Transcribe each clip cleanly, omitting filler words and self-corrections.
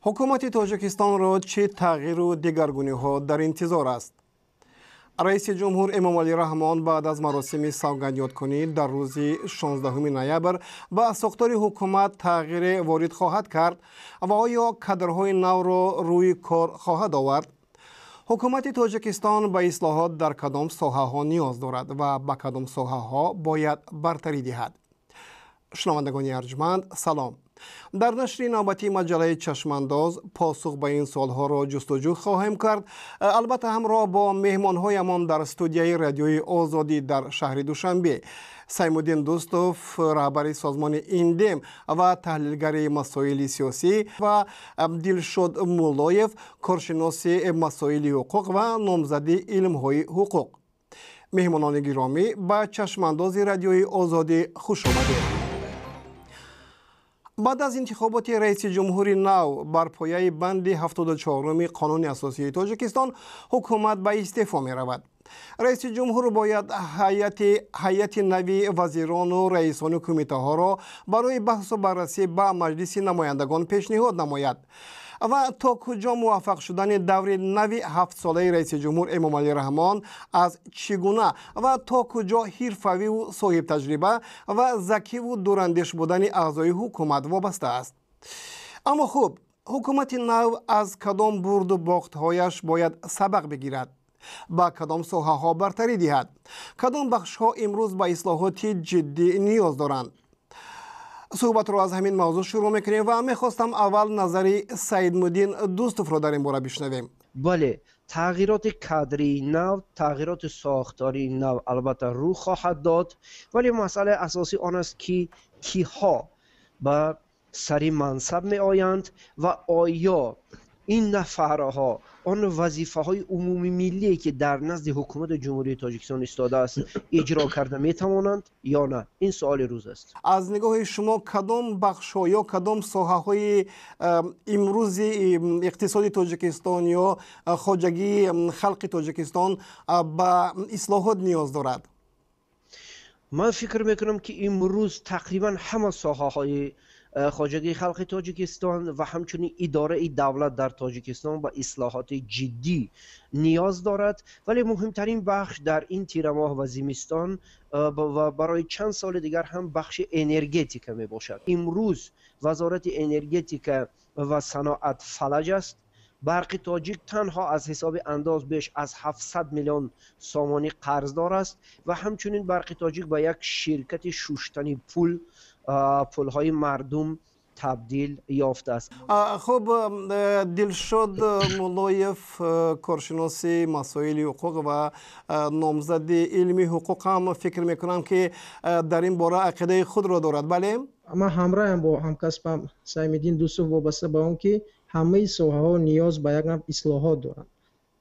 Ҳукумати Тоҷикистонро чӣ тағйиру дигаргуниҳо дар интизор аст? Раиси ҷумҳур Эмомалӣ Раҳмон баъд аз маросими савгандёдкунӣ дар рӯзи 16 ноябр ба сохтори ҳукумат тағйире ворид хоҳад кард ва оё кадрҳои навро рӯи кор хоҳад овард? Ҳукумати Тоҷикистон ба ислоҳот дар кадом соҳаҳо ниёз дорад ва ба кадом соҳаҳо бояд бартарӣ диҳад? Шунавандагони арҷманд, салом. Дар нашри навбатии маҷаллаи Чашмандоз посух ба ин суолҳоро ҷустуҷӯ хоҳем кард. Албатта, ҳамроҳ бо меҳмонҳоямон дар студияи Радиои Озодӣ дар шаҳри Душанбе: Саймуддин Дӯстов, раҳбари созмони Индем ва таҳлилгари масоили сиёсӣ, ва Дилшод Муллоев, коршиноси масоили ҳуқуқ ва номзади илмҳои ҳуқуқ. Меҳмонони гиромӣ, ба Чашмандози Радиои Озодӣ хуш омадед. Баъд аз интихоботи раиси ҷумҳури нав бар пояи банди 74-уми Қонуни асосии Тоҷикистон ҳукумат ба истеъфо меравад. Раиси ҷумҳур бояд ҳайати нави вазирону раисони кумитаҳоро барои баҳсу баррасӣ ба Маҷлиси намояндагон пешниҳод намояд. Ва то куҷо муваффақ шудани даври нави ҳафтсолаи раиси ҷумҳур Эмомалӣ Раҳмон аз чӣ гуна ва то куҷо ҳирфавиву соҳибтаҷриба ва закиву дурандеш будани аъзои ҳукумат вобаста аст? Аммо хуб, ҳукумати нав аз кадом бурду бохтҳояш бояд сабақ бигирад? Ба кадом соҳаҳо бартарӣ диҳад? Кадом бахшҳо имрӯз ба ислоҳоти ҷиддӣ ниёз доранд? Суҳбатро аз ҳамин мавзӯъ шурӯъ мекунем ва мехостам аввал назари Саидмуддин Дӯстовро дар ин бора бишнавем. Бале, тағйироти кадрии нав, тағйироти сохтории нав албатта рӯ хоҳад дод, вале масъалаи асосӣ он аст, ки киҳо ба сари мансаб меоянд ва оё ин нафарҳо он вазифаҳои умумимиллие, ки дар назди ҳукумати Ҷумҳурии Тоҷикистон истодааст, иҷро карда метавонанд ё на. Ин суоли рӯз аст. Аз нигоҳи шумо, кадом бахшҳо ё кадом соҳаҳои имрӯзи иқтисоди Тоҷикистон ё хоҷагии халқи Тоҷикистон ба ислоҳот ниёз дорад? Ман фикр мекунам, ки имрӯз тақрибан ҳама соҳаҳои хоҷагии халқи Тоҷикистон ва ҳамчунин идораи давлат дар Тоҷикистон ба ислоҳоти ҷиддӣ ниёз дорад, вале муҳимтарин бахш дар ин тирамоҳ ва зимистон ва барои чанд соли дигар ҳам бахши энергетика мебошад. Имрӯз Вазорати энергетика ва саноат фалаҷ аст. Барқи Тоҷик танҳо аз ҳисоби андоз беш аз 700 миллион сомонӣ қарздор аст ва ҳамчунин Барқи Тоҷик ба як ширкати шуштани пул, пулҳои мардум табдил ёфтааст. Хуб, Дилшод Муллоев, коршиноси масоили ҳуқуқ ва номзади илми ҳуқуқ ҳам фикр мекунам, ки дар ин бора ақидаи худро дорад. Бале. Ман ҳамроҳам бо ҳамкасбам Саймиддин Дӯстов вобаста ба он ки ҳамаи соҳаҳо ниёз ба як навъ ислоҳот доранд,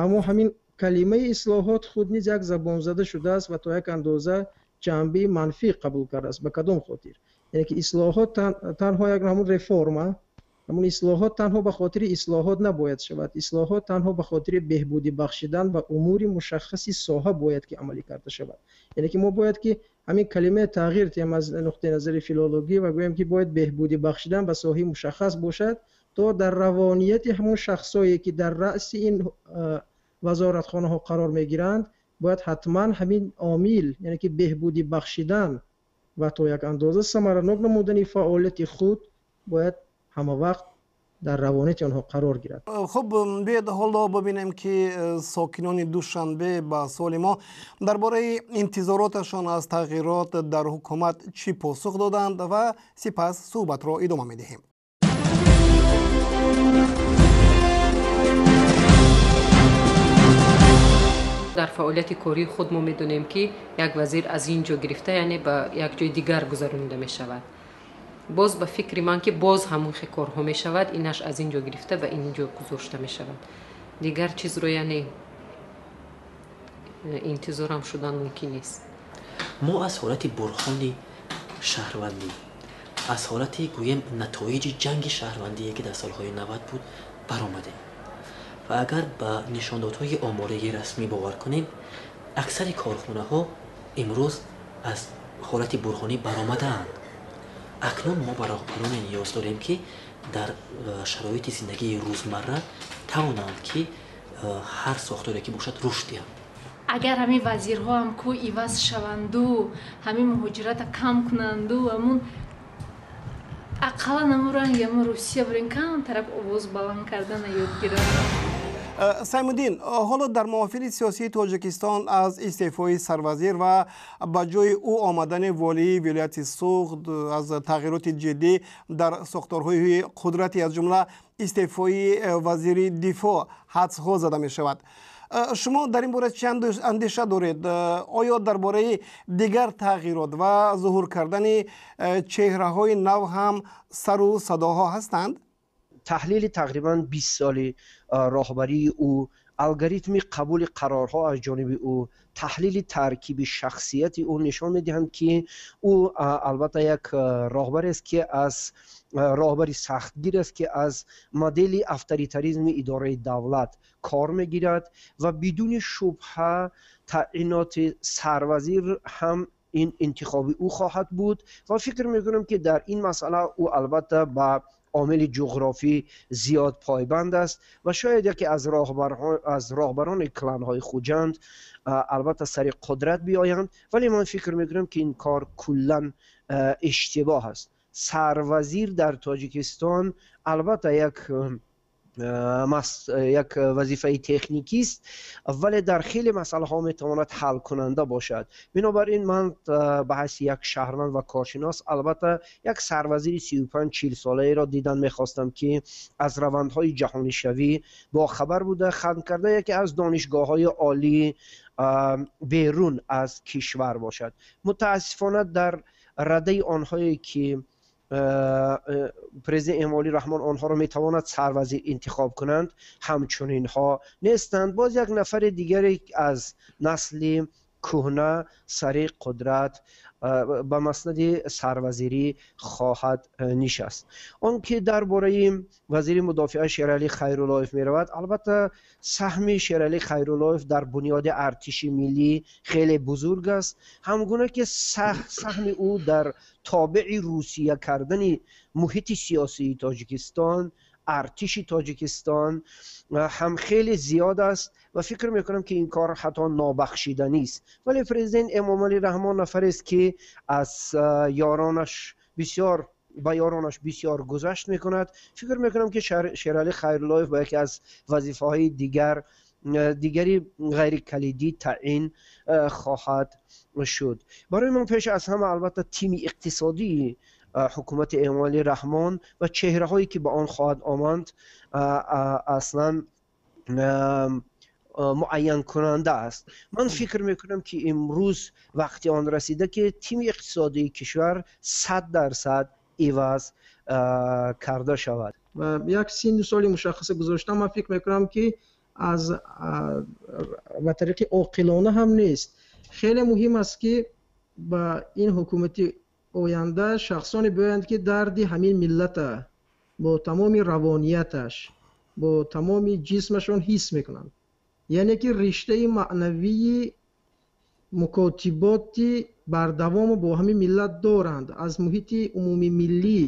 аммо ҳамин калимаи ислоҳот худ низ як забонзада шудааст ва то як андоза ҷанбаи манфӣ қабул кардааст. Ба кадом хотир? Яъне ки ислоҳот танҳо як ҳамун реформа, ҳамун ислоҳот танҳо ба хотири ислоҳот набояд шавад. Ислоҳот танҳо ба хотири беҳбудӣ бахшидан ба умури мушаххаси соҳа бояд ки амалӣ карда шавад. Яъне ки мо бояд ки ҳамин калимаи тағйир тем аз нуқтаи назари филологӣ ва гӯем, ки бояд беҳбудӣ бахшидан ба соҳаи мушаххас бошад, то дар равонияти ҳамун шахсое, ки дар раъси ин вазоратхонаҳо қарор мегиранд, бояд ҳатман ҳамин омил, яъне ки беҳбудӣ бахшидан ва то як андоза самаранок намудани фаъолияти худ, бояд ҳама вақт дар равонияти онҳо қарор гирад. Хуб, биёед ҳоло бибинем, ки сокинони Душанбе ба суоли мо дар бораи интизороташон аз тағйирот дар ҳукумат чӣ посух доданд ва сипас суҳбатро идома медиҳем. Дар фаъолияти кории худ мо медонем, ки як вазир аз ин ҷо гирифта, яъне ба як ҷои дигар гузаронида мешавад. Боз ба фикри ман, ки боз ҳамон хе корҳо мешавад, инаш аз ин ҷо гирифта ба ин ҷо гузошта мешавад. Дигар чизро, яъне, интизорам шудан мумкин нест. Мо аз ҳолати бурҳони шаҳрвандӣ, аз ҳолати, гӯем, натоиҷи ҷанги шаҳрвандие, ки дар солҳои 90 буд, баромадем ва агар ба нишондодҳои омории расмӣ бовар кунем, аксари корхонаҳо имрӯз аз ҳолати бурҳонӣ баромадаанд. Акнун мо ба роҳбароне ниёз дорем, ки Дар шароити зиндагии рӯзмарра тавонанд, ки ҳар сохторе ки бошад, рушд диҳанд. Агар ҳамин вазирҳо ҳам ку иваз шаванду, ҳамин муҳоҷирата кам кунанду, ҳамун ақаллан ҳамун ранги ҳамун Русия бурен, камтарак овоз баланд кардана ёд гиранд. Саймуддин, ҳоло дар маҳофили сиёсии Тоҷикистон аз истеъфои сарвазир ва ба ҷои ӯ омадани волии вилояти Суғд, аз тағйироти ҷиддӣ дар сохторҳои қудрати, аз ҷумла истеъфои вазири дифоъ ҳадсҳо зада мешавад. Шумо дар ин бора чӣ андеша доред? Оё дар бораи дигар тағйирот ва зуҳур кардани чеҳраҳои нав ҳам сару садоҳо ҳастанд? Таҳлили тақрибан 20 соли роҳбарии ӯ, алгоритми қабули қарорҳо аз ҷониби ӯ, таҳлили таркиби шахсияти ӯ нишон медиҳанд, ки ӯ албатта як роҳбарест, ки аз роҳбари сахтгир аст, ки аз модели авторитаризми идораи давлат кор мегирад ва бидуни шубҳа таъиноти сарвазир ҳам ин интихоби ӯ хоҳад буд. Ва фикр мекунам, ки дар ин масъала ӯ албатта ба омили ҷуғрофӣ зиёд пойбанд аст ва шояд яке аз роҳбарони кланҳои Хуҷанд албатта сари қудрат биёянд. Вале ман фикр мекунам, ки ин кор куллан иштибоҳ аст. Сарвазир дар Тоҷикистон албатта як вазифаи техникист, вале дар хеле масъалаҳо метавонад ҳалкунанда бошад. Бинобар ин ман ба ҳайси як шаҳрванд ва коршинос албатта як сарвазири 35-40 солаеро дидан мехостам, ки аз равандҳои ҷаҳонишавӣ бохабар буда, хатм карда яке аз донишгоҳҳои олии берун аз кишвар бошад. Мутаассифона, дар радаи онҳое ки президент Эмомалӣ Раҳмон онҳоро метавонад сарвазир интихоб кунанд, ҳамчунинҳо нестанд. Боз як нафари дигаре аз насли кӯҳна сари қудрат ба маснади сарвазирӣ хоҳад нишаст. Он ки дар бораи вазири мудофиа Шералӣ Хайруллоев меравад, албатта саҳми Шералӣ Хайруллоев дар бунёди артиши миллӣ хеле бузург аст, ҳамгуна ки саҳми ӯ дар тобеи Русия кардани муҳити сиёсии Тоҷикистон, артиши Тоҷикистон ҳам хеле зиёд аст ва фикр мекунам, ки ин кор ҳатто нобахшиданист. Вале президент Эмомалӣ Раҳмон нафарест, ки аз ёронаш бисёр ба ёронаш бисёр гузашт мекунад. Фикр мекунам, ки Шералӣ Хайруллоев ба яке аз вазифаҳои дигари ғайрикалидӣ таъин хоҳад шуд. Барои ман пеш аз ҳама албатта тими иқтисодии ҳукумати Эмомалӣ Раҳмон ва чеҳраҳое ки ба он хоҳад омад аслан муайянкунанда аст. Ман фикр мекунам, ки имрӯз вақти он расида, ки тими иқтисодии кишвар 100% иваз карда шавад. Ва як синну соли мушаххаса гузоштам, ман фикр мекунам, ки аз ба тариқи оқилона ҳам нест. Хеле муҳим аст, ки ба ин ҳукумати оянда шахсоне биёянд, ки дарди ҳамин миллата бо тамоми равонияташ, бо тамоми ҷисмашон ҳис мекунанд, яъне ки риштаи маънавии мукотиботи бардавому бо ҳамин миллат доранд, аз муҳити умумимиллӣ,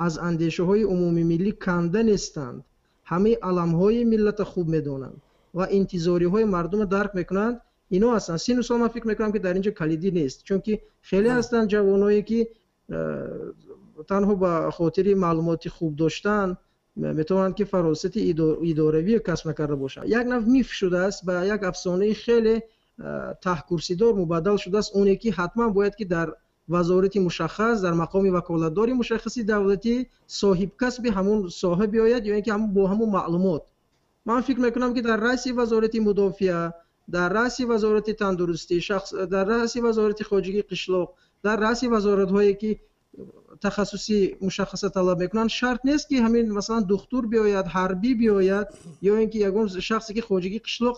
аз андешаҳои умумимиллӣ канда нестанд, ҳамаи аламҳои миллата хуб медонанд ва интизориҳои мардумро дарк мекунанд. Ино ҳастанд. Синну сол, ман фикр мекунам, ки дар ин ҷо калидӣ нест, чунки хеле ҳастанд ҷавоное, ки танҳо ба хотири маълумоти хуб доштан метавонанд, ки фаросати идоравӣ касб накарда бошанд. Як нав миф шудааст, ба як афсонаи хеле таҳкурсидор мубаддал шудааст оне, ки ҳатман бояд ки дар вазорати мушаххас, дар мақоми ваколатдори мушаххаси давлатӣ соҳибкасби ҳамун соҳа биёяд ё ин ки бо ҳамун маълумот. Ман фикр мекунам, ки дар раъси Вазорати мудофиа, дар раъси Вазорати тандурустӣ, дар раъси Вазорати хоҷагии қишлоқ, дар раъси вазоратҳое, ки тахассуси мушаххаса талаб мекунанд, шарт нест, ки ҳамин, масалан, духтур биёяд, ҳарбӣ биёяд ё ин ки ягон шахсе, ки хоҷагии қишлоқ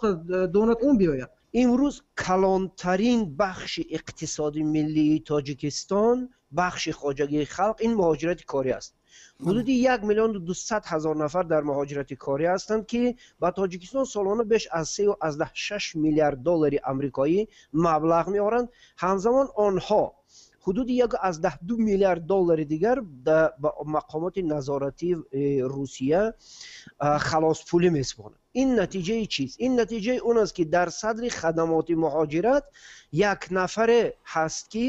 донад, он биёяд. Имрӯз калонтарин бахши иқтисоди миллии Тоҷикистон, бахши хоҷагии халқ, ин муҳоҷирати корӣ аст. Ҳудуди 1 200 000 нафар дар муҳоҷирати корӣ ҳастанд, ки ба Тоҷикистон солона беш аз 3,6 миллиард доллари амрикоӣ маблағ меоранд. Ҳамзамон онҳо Ҳудуди 1,2 миллиард доллари дигар ба мақомоти назоратии Русия халоспулӣ месупоранд. Ин натиҷаи чист? Ин натиҷаи он аст, ки дар садри хадамоти муҳоҷират як нафаре ҳаст, ки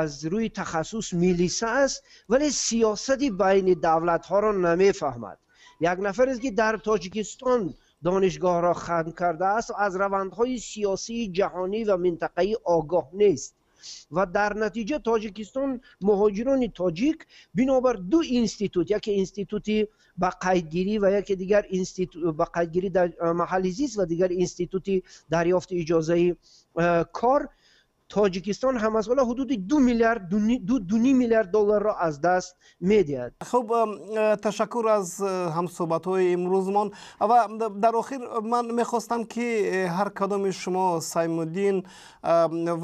аз рӯи тахассус милиса аст, вале сиёсати байни давлатҳоро намефаҳмад. Як нафарест, ки дар Тоҷикистон донишгоҳро хатм кардааст, аз равандҳои сиёсии ҷаҳонӣ ва минтақаӣ огоҳ нест. Ва дар натиҷа Тоҷикистон, муҳоҷирони тоҷик бинобар ду институт, яке институти ба қайдгирӣ ва яке дигар ба қайдгирӣ дар маҳалли зист ва дигар институти дарёфти иҷозаи кор, Тоҷикистон ҳамасола ҳудуди 2 миллиард, 2,5 миллиард долларро аз даст медиҳад. Хуб, ташаккур аз ҳамсӯҳбатҳои имрӯзмон. Ва дар охир ман мехостам, ки ҳар кадоми шумо, Саймуддин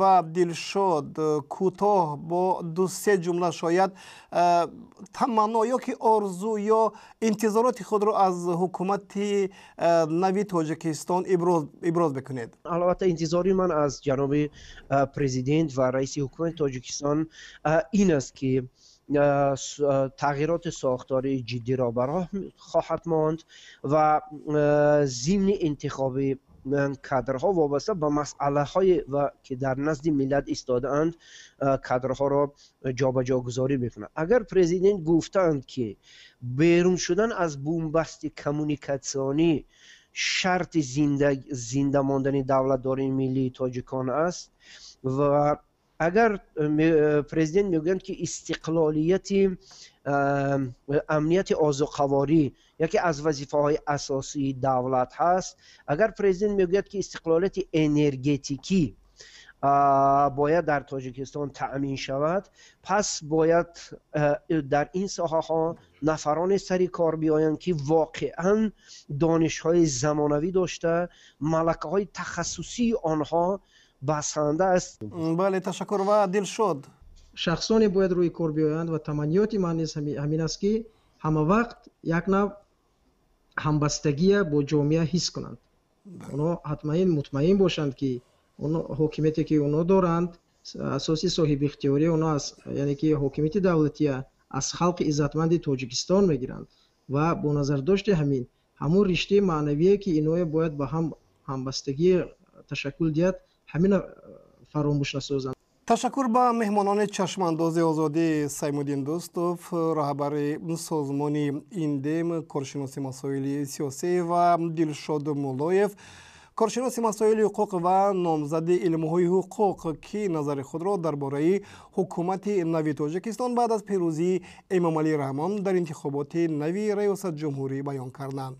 ва Дилшод, кӯтоҳ бо ду-се ҷумла шояд таманно ё ки орзу ё интизороти худро аз ҳукумати нави Тоҷикистон иброз бикунед. Албатта, интизори ман аз ҷаноби президент ва раиси ҳукумати Тоҷикистон ин аст, ки тағйироти сохтории ҷиддиро ба роҳ хоҳад монд ва зимни интихоби кадрҳо вобаста ба масъалаҳое, ки дар назди миллат истодаанд, кадрҳоро ҷобаҷогузорӣ мекунад. Агар президент гуфтаанд, ки берун шудан аз бунбасти коммуникатсионӣ шарти зинда мондани давлатдории миллии тоҷикон аст, ва агар президент мегӯянд, ки истиқлолияти амнияти озуқаворӣ яке аз вазифаҳои асосии давлат ҳаст, агар президент мегӯяд, ки истиқлолияти энергетикӣ бояд дар Тоҷикистон таъмин шавад, пас бояд дар ин соҳаҳо нафароне сари кор биёянд, ки воқеан донишҳои замонавӣ дошта, малакаҳои тахассусии онҳо басанда аст. Бале, ташаккур. Ва Дилшод? Шахсоне бояд рӯи кор биёянд ва таманниёти ман низ ҳамин аст, ки ҳама вақт як нав ҳамбастагия бо ҷомеа ҳис кунанд. Онҳо ҳатмаин мутмаин бошанд, ки ҳокимияте, ки онҳо доранд, асоси соҳибихтиёрии онҳо аз, яъне ки ҳокимияти давлатия аз халқи иззатманди Тоҷикистон мегиранд ва бо назардошти ҳамин ҳамон риштаи маънавие, ки иное бояд ба ҳам ҳамбастагӣ ташаккул диҳад, ҳамина фаромӯш насозанд. Ташаккур ба меҳмонони Чашмандози Озодӣ: Саймуддин Дӯстов, раҳбари созмони Индем, коршиноси масоили сиёсӣ, ва Дилшод Муллоев, коршиноси масоили ҳуқуқ ва номзади илмҳои ҳуқуқ, ки назари худро дар бораи ҳукумати нави Тоҷикистон баъд аз пирӯзии Эмомалӣ Раҳмон дар интихоботи нави раёсатҷумҳурӣ баён карданд.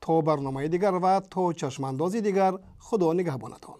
То барномаи дигар ва то чашмандози дигар, Худо нигаҳбонатон.